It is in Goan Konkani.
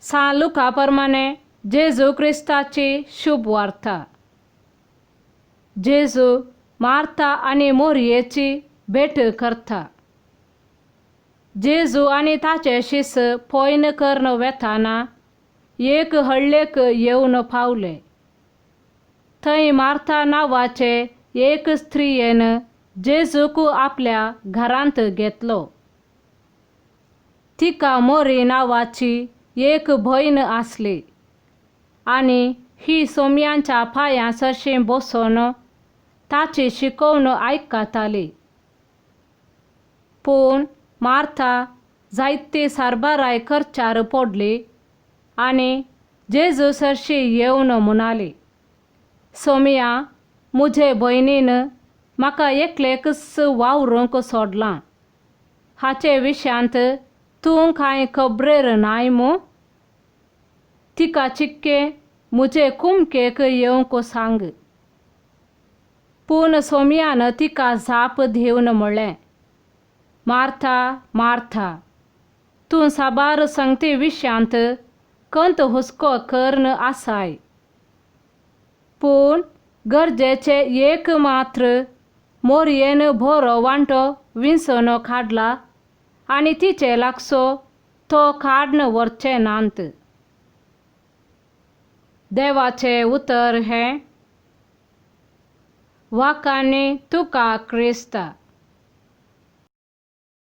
सां लुका प्रमाणे जेजू क्रिस्ताची शुभ वार्ता. जेजू मार्था आनी मोरयेची भेट करता. जेजू आनी ताचे शिस पोयन करून वेताना एक हळ्ळेक येवन पावले. थंय मार्था नांवाचे एक स्त्रियेन जेजूक आपल्या घरांत घेतलो. तिका मोरी नांवाची एक भयण आसली आनी ही सोम्यांच्या पांयां सरशी बसून ताची शिकोवन आयकताली. पूण मार्था जायती सारबाराय करच्यार पडली आनी जेजू सरशी येवन म्हणाली, सोम्या, म्हजे भयणीन म्हाका एकलेकच वावरूंक सोडलां. हाचे विशयांत तूं कांय खबरेर नाय मू? तिका चिक्के म्हजे कुमकेक येवंक सांग. पूण सोम्यान तिका जाप दिवन म्हणलें, मार्था, मार्था, तूं साबार संगती विशयांत कंत हुस्को करून आसाय. पूण गरजेचें एक मात्र मोरयेन बरो वांटो विंचून काडला आनी तिचे लागसो तो काडून व्हरचे नात. देवाचें उतर हें. वाखाणी तुका क्रिस्ता.